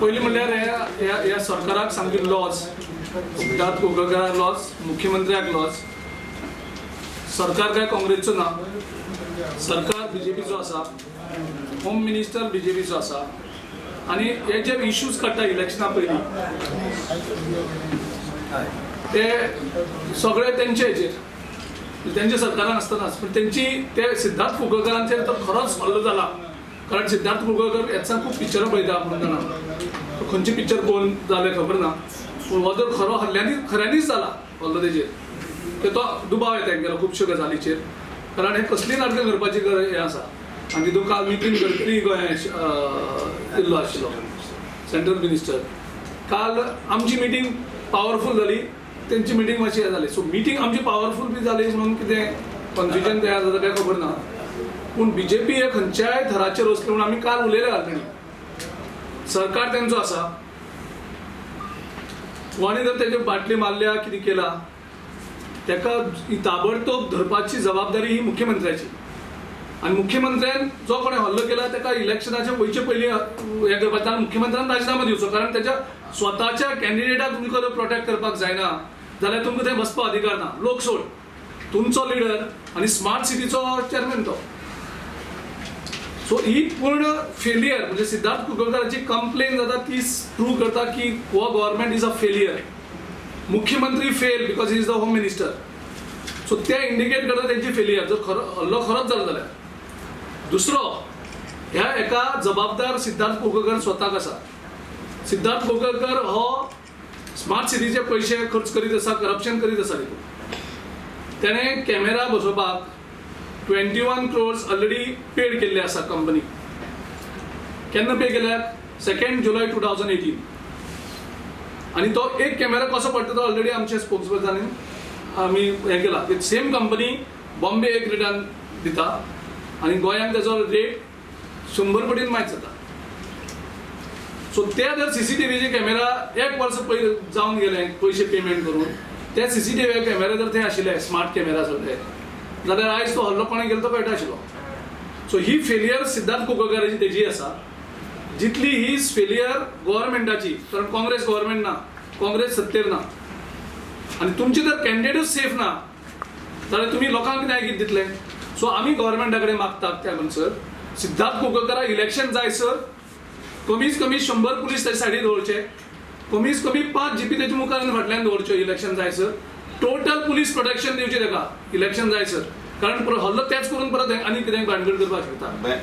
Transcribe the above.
पयलीं म्हणल्यार ह्या ह्या ह्या सरकाराक सामकी लॉस, सिद्धार्थ कुंकळकराक लॉस, मुख्यमंत्र्याक लॉस. सरकार काय काँग्रेसचो ना, सरकार बीजेपीचो आसा, होम मिनिस्टर बीजेपीचो आसा. आनी हे जे इश्यूज काडटा इलेक्शना पयलीं ते सगळे तेंचे हेजेर, तेंच्या सरकारान आसतनाच. पूण तेंची ते सिद्धार्थ कुंकळकरांचेर तर खरोच हल्लो जाला, कारण सिद्धार्थ कुंकळकर हेचा खूब पिक्चरां पळयता म्हणून जाणा, खंयचे पिक्चर पळोवन जालें खबर ना, पूण हो जर खरो हल्ल्यांनी खऱ्यांनीच जाला हल्लो तेजेर, ते तो दुबाव येता तेंगेलो खुबश्यो गजालीचेर, कारण हे कसलीं नाटकां करपाची गरज हें आसा. आनी तितून काल नितीन गडकरी गोंय येयल्लो आशिल्लो सेंट्रल मिनिस्टर. काल आमची मिटींग पावरफूल जाली, तेंची मिटींग मातशी हें जाली. सो मिटींग आमची पावरफूल बी जाली म्हणून कितें कन्फ्युजन तयार जाता तें खबर ना, पूण बीजेपी हे खंयच्याय थराचेर वचले म्हणून आमी काल उलयले ऑलरेडी. सरकार तेंचो आसा, कोणी जर तेजे बाटली मारल्या कितें केला तेका ताबडतोब धरपाची जबाबदारी ही मुख्यमंत्र्याची. आनी मुख्यमंत्र्यान जो कोणें हल्लो केला तेका इलेक्शनाचे वयचे पयलीं हें करपाक जाय. मुख्यमंत्र्यान राजिनामो दिवचो, कारण तेच्या स्वताच्या कॅन्डिडेटाक तुमकां जर प्रोटेक्ट करपाक जायना जाल्यार तुमकां थंय बसपा अधिकार ना. लोक सोड, तुमचो लिडर आनी स्मार्ट सिटीचो चेअरमॅन तो. सो ही पूर्ण फेलियर म्हणजे सिद्धार्थ कुंकळकराची कंप्लेन जाता ती प्रूव करता की हो गव्हर्मेंट is a failure, मुख्यमंत्री fail because he is the home minister. So ते इंडिकेट करता तेंची फेलियर जर खरो हल्लो खरोच जालो जाल्यार. दुसरो, ह्या एका जबाबदार सिद्धार्थ कुंकळकर स्वताक आसा. सिद्धार्थ कुंकळकर हो स्मार्ट सिटीचे पयशे खर्च करीत आसा, करप्शन करीत आसा. तितून तेणें कॅमेरा बसोवपाक 21 क्रोर्स ऑलरेडी पेड केल्ले आसा कंपनी. केन्ना पे केल्यात? 2 जुलय 2018. आनी तो एक कॅमेरा कसो पडटा तो ऑलरेडी आमचे स्पोक्सपर्सनांनी आमी हें केला. सेम कंपनी बॉम्बे एक रेटान दिता आनी गोंयांत तेजो रेट 100 पटीन मायज जाता. सो ते जर सीसीटीव्हीचे कॅमेरा एक वर्स पयलीं जावन गेले पयशे पेमेंट करून, ते सीसीटीव्ही कॅमेरा जर थंय आशिल्ले, स्मार्ट कॅमेरा सगळे, जाल्यार आयज तो हल्लो कोणें केलो तो कळटा आशिल्लो. सो ही फेलियर सिद्धार्थ कुंकळकराची तेजी आसा जितली ही फेलियर गव्हर्मेंटाची, कारण काँग्रेस गव्हर्मेंट ना, काँग्रेस सत्तेर ना आनी तुमची जर कॅन्डिडेटूच सेफ ना जाल्यार तुमी लोकांक कितें कितें दितले? सो आमी गव्हर्मेंटा कडेन मागतात त्या म्हणसर सिद्धार्थ कुंकळकराक इलेक्शन जाय सर कमीत कमी 100 पुलीस ताच्या सायडीन दवरचे, कमीत कमी 5 जीपी तेच्या मुखार आनी फाटल्यान दवरच्यो. इलेक्शन जाय सर टोटल पुलीस प्रोटेक्शन दिवचें ताका इलेक्शन जाय सर, कारण हल्लो तेच करून परत आनी कितें भानगड करपाक शकता.